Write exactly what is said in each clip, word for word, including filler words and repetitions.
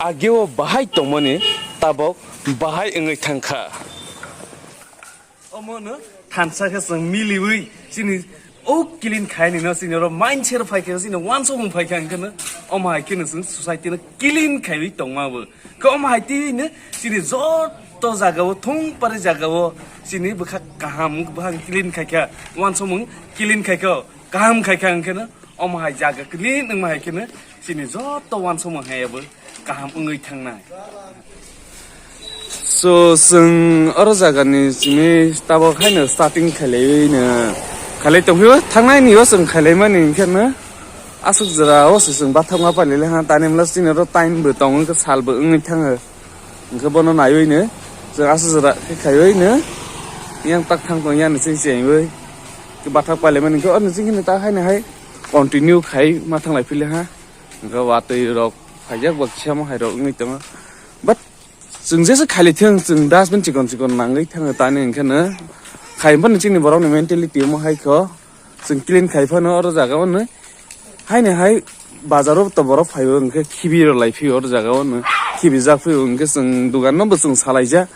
ageo bahai tongmani tabok bahai wngwi thangkha. Omono thansa khe chwng miliwi chini o clean khainino chini oro mindset phaikha chini wansukmung phaikha hwnkhe no omo hai kheno chwng society no clean khaiwi tongma bo. Khe omo hai twi no chini joto jagao thung pari jagao chini bwkha kaham bwkha clean khaikha wansukmung clean khaikha kaham khaikha hwnkhe no omo hai jaga clean wngma hai kheno chini joto wansukmung hai abo kaham wngwi thangnai. So, chwng oro jagani simi tabok haino starting khailaiwi no khailai tongphio, thangnai ni o chwng khailaimani hwnkhe no aswk jora o se chwng bathakma pailai ha, tani mla chini oro time bo tongo, sal bo wngwi thango, hwnkhe bono naiwi no chwng aswk jora khe khaiwi no yang tak thang tong yani chwng chengwi bathak pailaimani hwnkhe oro chwng ta haino hai continue khai ma thanglai phile ha, hwnkhe watwi rok phaijak bo kisa mo hai rok wngwi tongo, but chwng jesa khailai thung, chwng dustbin chikon chikon nangwi thango tani hwnkhe no khai phano chini borok ni mentality omo hai kho, chwng clean khai phano oro jaga o no haino hai bazar o to borok phaio hwnkhe khibi rw lai phio oro jaga o no khibi jak phio hwnkhe chwng dugan no bo chwng salaijak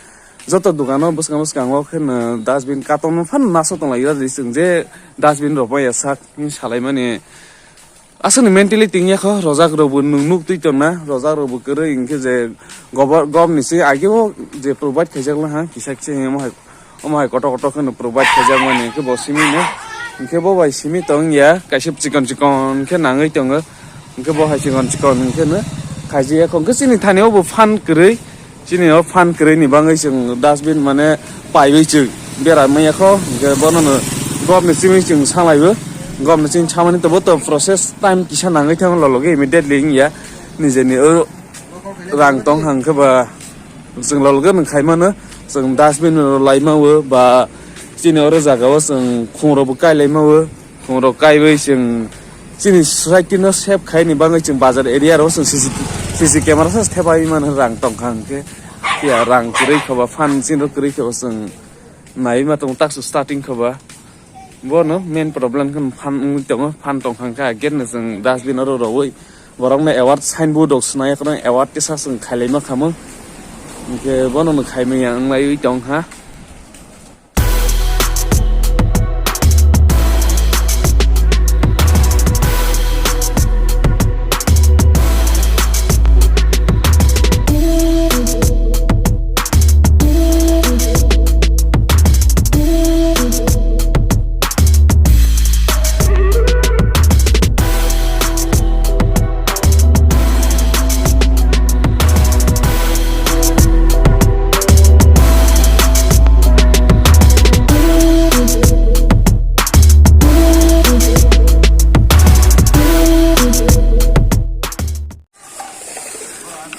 joto dugan o bwskang bwskang o khe no dustbin katon no phano naso tong lai o chwng je dustbin rok maya sak hwnwi salai mani. Aswkni mentality wngya kho, rojak rokbo nwng nuk twi tongna, rojak rokbo kwrwi hwnkhe je gobo-, gom ni se ageo je provide khaijak laha kisa kisa hinwi omo hai, omo hai kotor kotor kheno provide khaijak mani hwnkhe bo simi no, hwnkhe bo bai simi tong ya, kaisa chikon chikon khe nangwi tongo, hwnkhe bo hai chikon chikon hwnkhe no khaijak ya kho, hwnkhe chini thani o bo phan kwrwi. Chini o phan kwrwi ni bagwi chwng dustbin mane paiwi chwng bera manya kho, hwnkhe bono no gom ni simi chwng salaibo, gom ni simi samani tobo to process time kisa nangwi thango lologo immediately wngya nijeni o rang tong hang khe ba chwng lologo nwng khai mano chwng dustbin rw lai mawo ba chini oro jaga o chwng khung rok bo kai lai mawo. Khungrok kaiwi chwng chini society no save khaini bagwi chwng bazar area ro chwng C C, C C camera sa thepai mano rang tongkha hwnkhe. Ya rang kwrwi khoba phan chini rok kwrwi khoba chwng naiwi ma tongo taksa starting khoba. Bono main problem khe phan wngwi tongo, phan tongkha hwnkhe agent no chwng dustbin oro rowoi borokno award signboard rok swnai kheno award tesa chwng khailaima khamung. Hwnkhe bono no khaimaya wnglaiwi tongkha.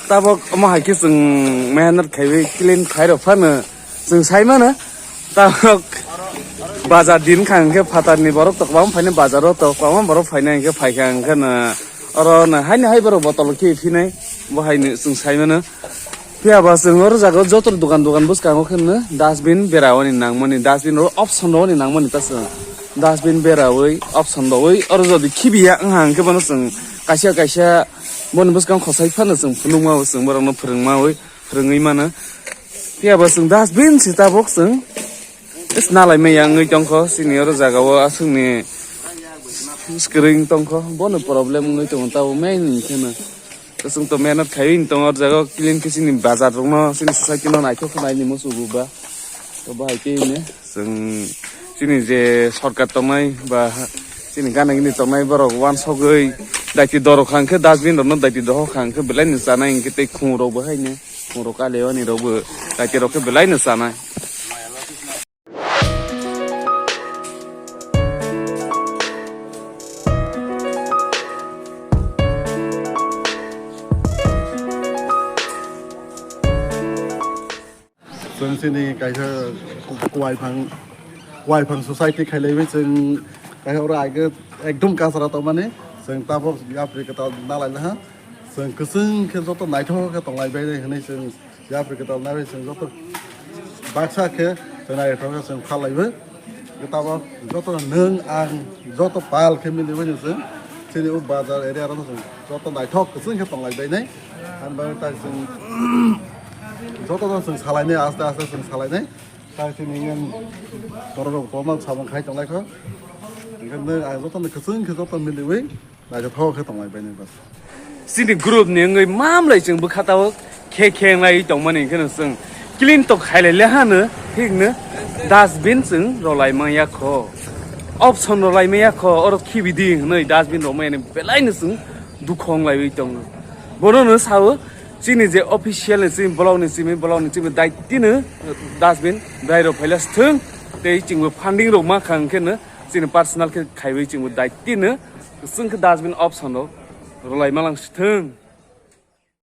Tabok omo hai khe chwng mehnat khaiwi clean khairok phano chwng sai mano. Tabok bazar din kha hwnkhe phatarni borok tok bang phainai bazaro tok bang borok phainai hwnkhe phaikha hwnkhe no oro no haino hai borok botolo khe phinai bo haino chwng sai mano. Phiya ba chwng oro jaga o joto dukan dukan bwskango khe no dustbin bera oni nangmani dustbin oro option roni nangmani ta chwng dustbin berawi option rwi oro jodi khibiya wngha hwnkhe bono chwng kaisa kaisa boni bwskang khosai phano chwng phunukma bo chwng borokno phwrwngmawi phwrwngwi mano. Phiya bo chwng dustbin se tabok chwng is nalai maya wngwi tongkho chini oro jaga o aswkni swkring tongkho bono problem wngwi tongo tabok main hwnkhe no. Chwng to mehnat khaiwi tong o jaga o clean khe chini bazar rok no chini society no naithok khe nai ni muchungo ba. To bahai khe ne chwng chini je sorkar tongnai ba chini gana gini tongnai borok wansogwi daiti dorok kha hwnkhe dustbin rok no daiti dohor kha hwnkhe belai no chanai hwnkhe tei khung rok bo hai ne khung rok kale oni rok bo daiti rok khe belai no chanai. Chwng chini kaisa kuwai phang, kuwai phang society khailaiwi chwng kaisa oro age ekdum kasra tongmani chwng tabok yapri kwtal nalai laha. Chwng kwchwng khe joto naithok khe tonglai bai hwnwi chwng yapri kwtal naiwi chwng joto baksa khe chwng naithok khe chwng phalaiwi. Tabok joto nwng ang joto pal khe miliwi chwng Chini o bazar area rok chwng joto naithok kwchwng khe tonglai bainai. Ani bagwi tak chwng joto no chwng salainai, aste aste chwng salainai. Tak chini yang borok rok kwbangma samung khai tonglai kho. Hwnkhe nwng ang joto no kwchwng khe joto miliwi naithothok khe tonglai bainai bas. Chini group ni wngwi mamlai chwng bwkha tao khe khe wnglai tongmani hwnkhe no chwng clean tok khailai le hano thikno dustbin chwng rolai manya kho. Option rolai manya kho, oro khibi di hwnwi dustbin romani belai no chwng dukho wnglaiwi tongo. Bono no sao chini je official ni chini block ni chini block ni chini daitino dustbin bwrwi rok phaila sthwng tei chwngbo funding rok ma kha hwnkhe no chini personal khe khaiwi chwngbo daitino chwng khe dustbin option rok rolai malang sthwng.